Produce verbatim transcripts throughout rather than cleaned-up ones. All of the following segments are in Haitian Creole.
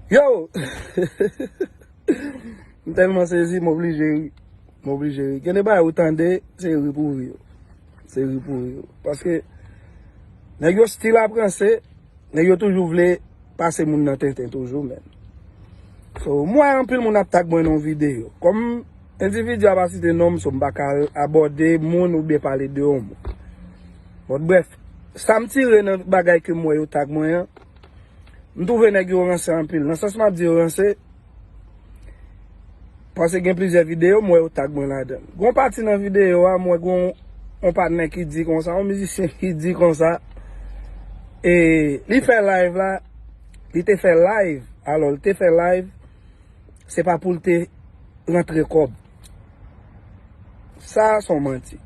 Yo! M tèlman sezi, m oblije ri. M oblije ri. Gen de bagay ou tande, se ri pou ri yo. Se ri pou ri yo. Paske nèg yo still ap ranse, nèg yo toujou vle pase moun nan tenten toujou, menm. So, m wè anpil moun ap tag mwen nan videyo. Kòm endividi a pa site non m, so m pa ka abòde moun oubyen pale de yon moun. Bon, brèf, sa m tire nan bagay ke m wè yo tag mwen an, m twouve nèg yo ranse anpil. Nan sans m ap di yo ranse, paske gen plizyè videyo m wè yo tag mwen ladan l. Gon pati nan videyo a, m wè gon yon patnè ki di konsa, yon mizisyen ki di konsa, e li fè live la, li te fè live, alò, li te fè live, se pa pou l te rantre kòb. Sa a se yon manti.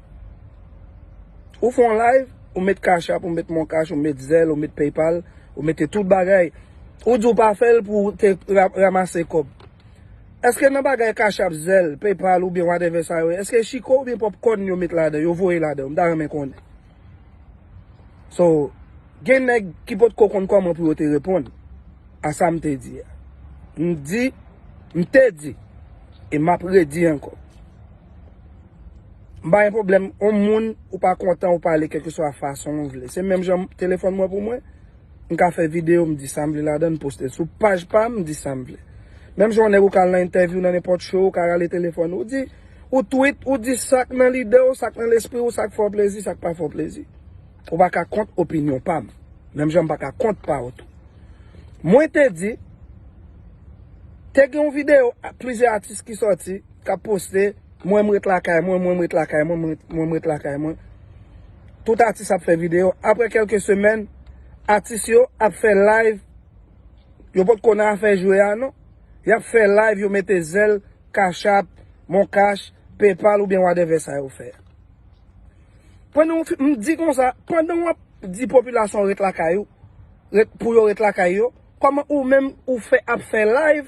Ou fè yon live, ou met Cash App, ou met Mon Cash, ou met Zelle, ou met PayPal, ou mete tout bagay. Ou di w pa fè l pou w te ra- ranmase kòb. Èske nan bagay Cash App, Zelle, PayPal oubyen whatever sa yo ye, èske Chiko oubyen Popcorn yo met ladan, yo voye ladan? M ta renmen konnen. So, gen nèg ki potko konn kòman pou yo te reponn a sa m te di a. M di, m te di, e m ap redi ankò. M pa gen pwoblèm, yon moun ou pa kontan ou pale kèlkeswa fason w vle. Se menm jan telefòn mwen pou mwen, m ka fè videyo, m di sa m vle ladan, m poste l sou paj pa m, m di sa m vle. Menm jan yon nèg ou ka al nan entèvyou, nan nenpòt show, ou ka rale telefòn ou, ou di, ou tweet, ou di sa k nan lide w, sa k nan lespri w, sa k fè w plezi, sa k pa fè w plezi. Ou pa ka kont opinyon pa m. Menm jan m pa ka kont pa w tou. Mwen te di, te gen yon videyo, a- plizyè atis ki sòti, k ap poste, mwen m ret lakay mwen, mwen m ret lakay mwen, mwen, mwen m ret lakay mwen. Tout atis ap fè videyo. Apre kèlke semèn, atis yo ap fè live. Yo potko nan afè jwe a non. Y ap fè live, yo mete Zelle, Cash App, Mon Cash, PayPal oubyen whatever sa yo fè. Pandan w fi- m di konsa, pandan w ap di popilasyon ret lakay ou, ret, pou yo ret lakay yo, kòman ou menm ou fè ap fè live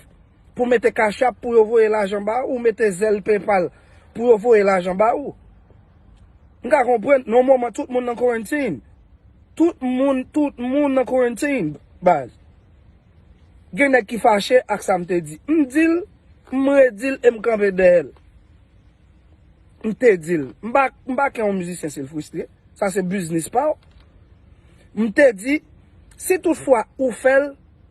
pou mete Cash App pou yo voye lajan ba ou, ou mete Zelle, PayPal pou yo voye lajan ba ou? M ka konprann, nan yon moman tout moun nan quarantine. Tout moun, tout moun nan quarantine, baz. Gen nèg ki fache ak sa m te di. M di l, m redi l e m kanpe dèyè l. M te di l. M pa, m pa ke yon mizisyen si l fristre. Sa se biznis pa w. M te di, si toutfwa ou fè l,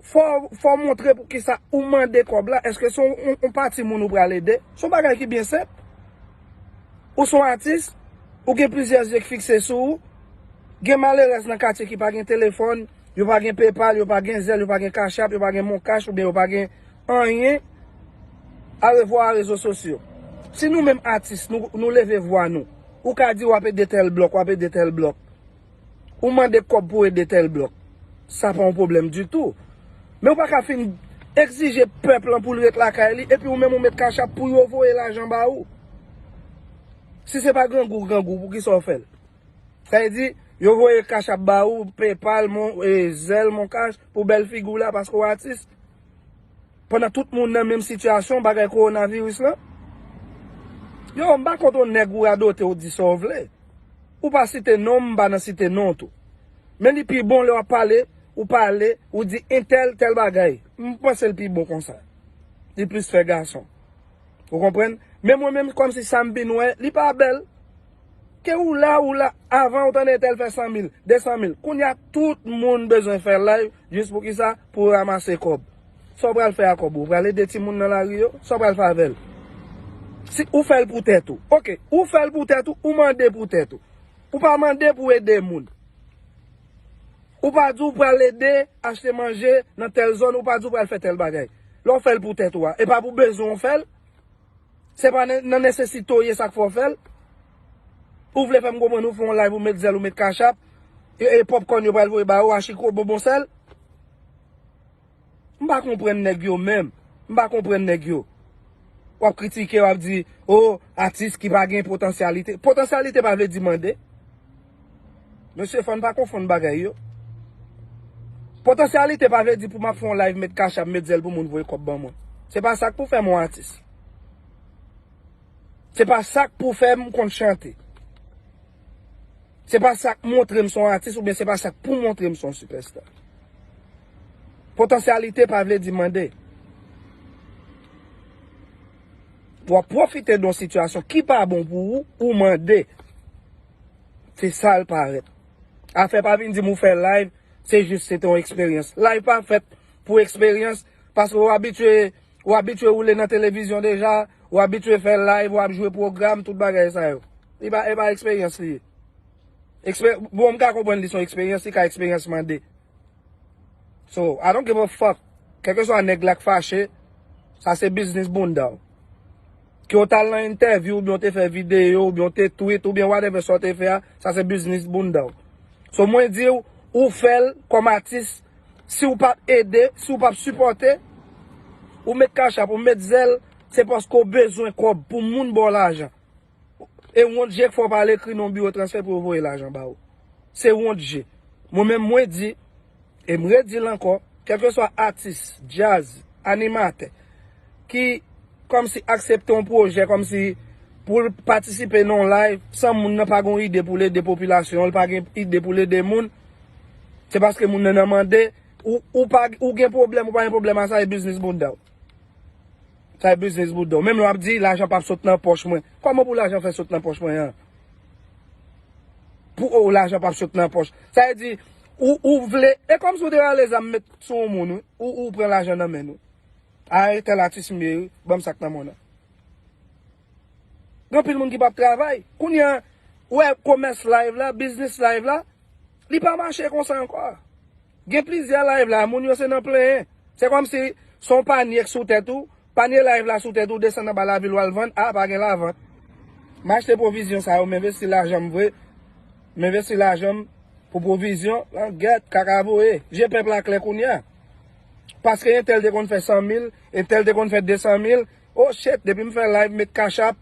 fò, fò w montre poukisa ou mande kòb la. Èske se yon, yon, yon pati moun ou pral ede? Se yon bagay ki byen senp. Ou se yon atis, ou gen plizyè zye k fikse sou ou. Gen malerèz nan katye ki pa gen telefòn, yo pa gen PayPal, yo pa gen Zelle, yo pa gen Cash App, yo pa gen Mon Cash, oubyen yo pa gen anyen. Arevwa a rezo sosyo. Si nou menm atis, nou, nou leve vwa nou, ou ka di w ap ede tèl blòk, w ap ede tèl blòk. Ou mande kòb pou ede tèl blòk. Sa pa yon pwoblèm ditou. Men ou pa ka fin egzije pèp lan pou l ret lakay li, epi ou menm ou met Cash App pou yo voye lajan ba ou. Si se pa grangou, grangou, poukisa w fè l? Sa vle di, yo voye Cash App ba ou, PayPal, mon, e, Zelle, Mon Cash, pou bèl figi w la, paske w atis. Pandan tout moun nan menm sitiyasyon, bagay kowonaviris lan. Yo, m pa kont yon nèg ou radote, ou di sa w vle. Ou pa site non m, m pa nan site non w tou. Men li pi bon lè w ap pale, ou pale, ou di entèl, tèl bagay. M panse l pi bon konsa. Li plis fè gason. Ou konprann? Men mwen menm, kòmsi sa m vin wè, li pa bèl. Ke ou la, ou la, avan ou tande entèl fè san mil, de san mil. Kounye a, tout moun bezwen fè live, jis pou kisa? Pou ranmase kòb. Sa w pral fè a kòb ou? Ou pral ede timoun nan lari yo? Sa w pral fè avè l? Si ou fè l pou tèt ou. Oke, ou fè l pou tèt ou, ou mande pou tèt ou. Ou pa mande pou ede moun. Ou pa di w pral ede achte manje nan tèl zòn, ou pa di w pral fè tèl bagay. Lè w fè l pou tèt ou a, e pa pou bezwen w fè l. Se pa nan, nan nesesite w ye sa k fè w fè l. Ou vle fè m konprann ou fè yon live, ou met Zelle, ou met Cash App, e, e Popcorn yo pral voye ba ou, a Chiko, bonbon sèl. M pa konprann nèg yo menm. M pa konprann nèg yo. W ap kritike, w ap di, o, atis ki pa gen potansyalite. Potansyalite pa vle di mande. Mesye, fò n pa konfonn bagay yo. Potansyalite pa vle di pou m ap fè yon live, met Cash App, met Zelle pou moun voye kòb ban mwen. Se pa sa k pou fè m yon atis. Se pa sa k pou fè m konn chante. Se pa sa k montre m se yon atis, oubyen se pa sa k pou montre m se yon sipèsta. Potansyalite pa vle di mande. W ap pwofite de yon sitiyasyon ki pa bon pou ou, ou mande. Se sa l parèt. Afè pa vin di m ou fè live, se jis se te yon eksperyans. Live pa fèt pou eksperyans, paske w abitye, w abitye woule nan televizyon deja, w abitye fè live, w ap jwe pwogram, tout bagay sa yo. Li pa, e pa eksperyans li ye. Eksper-, bon, m ka konprann li se yon eksperyans, li ka eksperyans mande. So, I don't give a fuck. Kèlkeswa nèg la k fache, sa se biznis bounda w. Ke w t al nan entèvyou, oubyen w te fè videyo, oubyen w te tweet, oubyen whatever sa w te fè a, sa se biznis bounda w. So, mwen di w, ou fè l kòm atis, si w p ap ede, si w p ap sipòte, ou met kachap, ou met zèl, se paske w bezwen kòb pou moun ba w lajan. E wont je k fè w pa al ekri nan yon biwo transfè pou yo voye lajan ba ou. Se wont je. Mwen menm mwen di, e m redi l ankò, kèlkeswa atis, djaz, animatè, ki kòmsi aksepte yon pwojè, kòmsi pou l patisipe nan yon live, san moun nan pa gen yon ide pou l ede popilasyon, li pa gen ide pou l ede moun, se paske moun nan nan mande, ou, ou pa, ou gen pwoblèm, ou pa gen pwoblèm a sa, e biznis bounda w. Sa e biznis bounda w. Menm lè w ap di, lajan p ap sot nan pòch mwen. Kòman pou lajan fè sot nan pòch mwen an? Pou ou, lajan p ap sot nan pòch. Sa vle di, ou, ou vle, e kòmsi w te rale zam met sou yon moun, wi. Ou, ou pran lajan nan men nou. A, e tèl atis m ye, wi. Ban m sa k nan men w nan. Gen anpil moun ki p ap travay. Kounye a, ou wè komès live la, biznis live la, li pa mache konsa ankò. Gen plizyè live la, moun yo se nan plenyen. Se kòmsi se yon panye k sou tèt ou, panye live la sou tèt ou, desann anba lavil w al vann, a, pa gen lavant. M achte pwovizyon sa yo, m envesti lajan m vre, m envesti lajan m pou pwovizyon, langèt, kaka voye. Je pèp la klè kounye a. Paske entèl te konn fè san mil, entèl te konn fè de san mil, oh shit, depi m fè live, met kachap,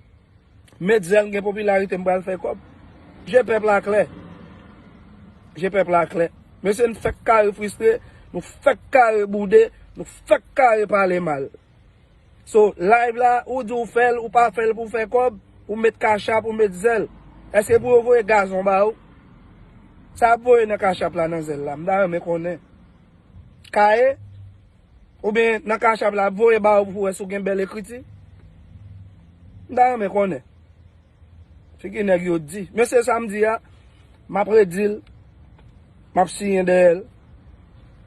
met zèl, m gen popilarite, m pral fè kòb. Je pèp la klè. Je pèp la klè. Mesye, n fèk kare fristre, nou fèk kare boude, nou fèk kare pale mal. So, live la, ou di w fè l, ou pa fè l pou w fè kòb, ou met kachap, ou met zèl. Èske pou yo voye gazon ba ou? Sa y ap voye nan kachap la, nan zèl la, m ta renmen konnen. Kaye? Oubyen nan kachap la, ap voye ba ou pou wè si w gen bèl ekriti? M ta renmen konnen. Figi nèg yo di. Mesye, sa m di a, m ap redi l, m ap siyen dèyè l.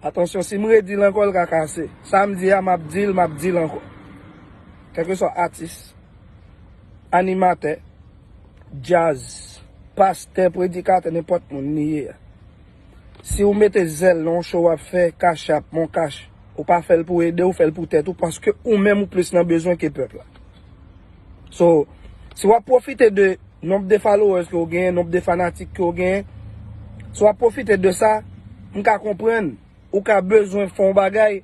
Atansyon, si m redi l ankò, l ka kase. Sa m di a, m ap di l, m ap di l ankò. Kèlkeswa atis, animatè, djaz, pastè, predikatè, nenpòt moun li ye a. Si w mete zèl nan yon show w ap fè, kachap, mon kach, ou pa fè l pou ede, ou fè l pou tèt ou, paske ou menm ou plis nan bezwen ke pèp la. So, si w ap pwofite de nonb de followers ke w genyen, nonb de fanatik ke w genyen, si w ap pwofite de sa, m ka konprann, ou ka bezwen fè yon bagay,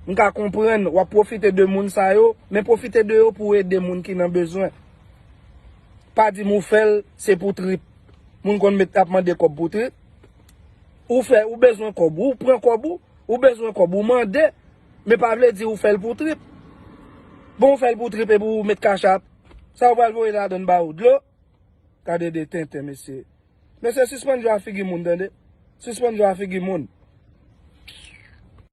m ka konprann, w ap pwofite de moun sa yo, men pwofite de yo pou w ede moun ki nan bezwen. Pa di m ou fè l, se pou trip. Moun konn met ap mande kòb pou trip. Ou fè, ou bezwen kòb, ou pran kòb ou, ou bezwen kòb, ou mande, men pa vle di ou fè l pou trip. Bon, ou fè l pou trip epi ou met kachap. Sa ou pral voye ladann ba ou? Dlo? Gade de tenten, mesye. Mesye, sispann jwe a figi moun, tande. Sispann jwe a figi moun.